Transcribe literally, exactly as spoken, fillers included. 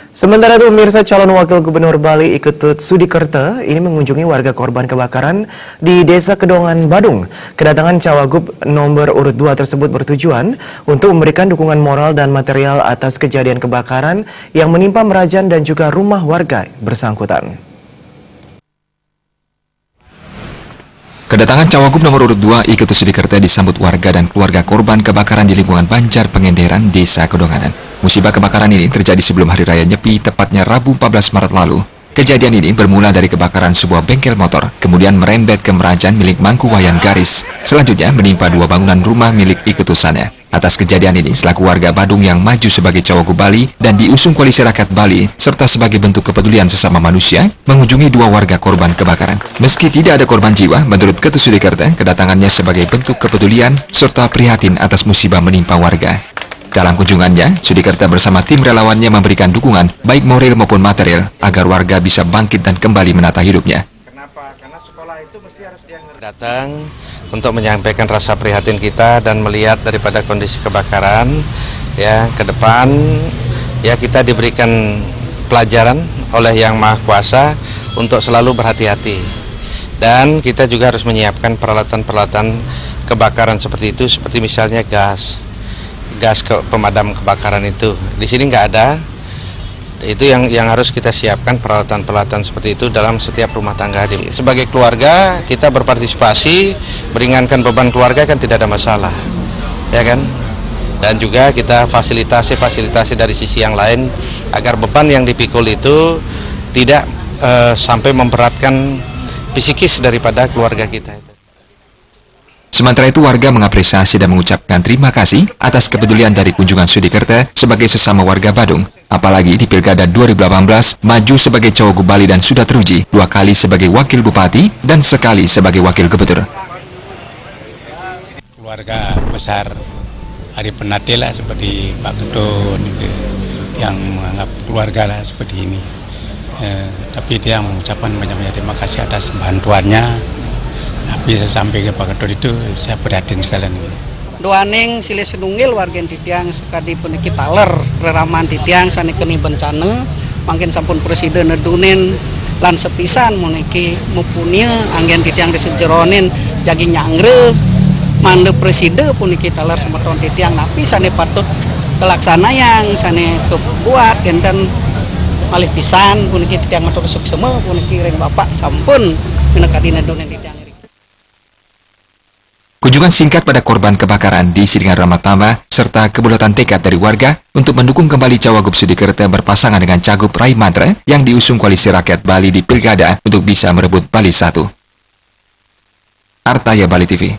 Sementara itu, pemirsa, calon wakil gubernur Bali I Ketut Sudikerta ini mengunjungi warga korban kebakaran di Desa Kedongan, Badung. Kedatangan Cawagup nomor urut dua tersebut bertujuan untuk memberikan dukungan moral dan material atas kejadian kebakaran yang menimpa Merajan dan juga rumah warga bersangkutan. Kedatangan Cawagup nomor urut dua I Ketut Sudikerta disambut warga dan keluarga korban kebakaran di lingkungan Banjar Pengenderan, Desa Kedonganan. Musibah kebakaran ini terjadi sebelum Hari Raya Nyepi, tepatnya Rabu empat belas Maret lalu. Kejadian ini bermula dari kebakaran sebuah bengkel motor, kemudian merembet ke Merajan milik Mangku Wayan Garis. Selanjutnya menimpa dua bangunan rumah milik I Ketut sana. Atas kejadian ini, selaku warga Badung yang maju sebagai Cawagup Bali dan diusung Koalisi Rakyat Bali, serta sebagai bentuk kepedulian sesama manusia, mengunjungi dua warga korban kebakaran. Meski tidak ada korban jiwa, menurut Ketut Sudikerta, kedatangannya sebagai bentuk kepedulian serta prihatin atas musibah menimpa warga. Dalam kunjungannya, Sudikerta bersama tim relawannya memberikan dukungan, baik moral maupun material, agar warga bisa bangkit dan kembali menata hidupnya. Kenapa? Karena sekolah itu mesti harus dia ngerti. Datang untuk menyampaikan rasa prihatin kita dan melihat daripada kondisi kebakaran, ya, ke depan, ya, kita diberikan pelajaran oleh Yang Maha Kuasa untuk selalu berhati-hati. Dan kita juga harus menyiapkan peralatan-peralatan kebakaran seperti itu, seperti misalnya gas, gas ke pemadam kebakaran itu. Di sini nggak ada. Itu yang, yang harus kita siapkan, peralatan-peralatan seperti itu dalam setiap rumah tangga. Di, sebagai keluarga, kita berpartisipasi, meringankan beban keluarga kan tidak ada masalah, ya kan? Dan juga kita fasilitasi, fasilitasi dari sisi yang lain, agar beban yang dipikul itu tidak, eh, sampai memberatkan psikis daripada keluarga kita. Sementara itu, warga mengapresiasi dan mengucapkan terima kasih atas kepedulian dari kunjungan Sudikerta sebagai sesama warga Badung. Apalagi di Pilkada dua ribu delapan belas, maju sebagai Cawagup Bali dan sudah teruji dua kali sebagai Wakil Bupati dan sekali sebagai Wakil Gubernur. Keluarga besar Ari Penate lah, seperti Pak Ketut gitu, yang menganggap keluarga lah seperti ini. Eh, tapi dia mengucapkan banyak-banyak terima kasih atas bantuannya. Tapi saya sampai ke Pak Ketut itu, saya prihatin sekalian. Duaning silih sinunggil wargen titiang sakadi puniki taler reraman titiang sane keni bencana, mangkin sampun prasida nedunin lan sepisan puniki mupunia anggen titiang di sajeroning jagi nyanggra manda prasida puniki taler semeton titiang napi sane patut kalaksanayang, sane kabuat kenten malih pisan puniki titiang matur suksema puniki ring Bapak sampun minakadi nedunin titiang. Kunjungan singkat pada korban kebakaran diisi dengan ramah tamah serta kebulatan tekad dari warga untuk mendukung kembali Cawagup Sudikerta berpasangan dengan Cagup Rai Mantra yang diusung Koalisi Rakyat Bali di Pilkada untuk bisa merebut Bali Satu. Artaya, Bali T V.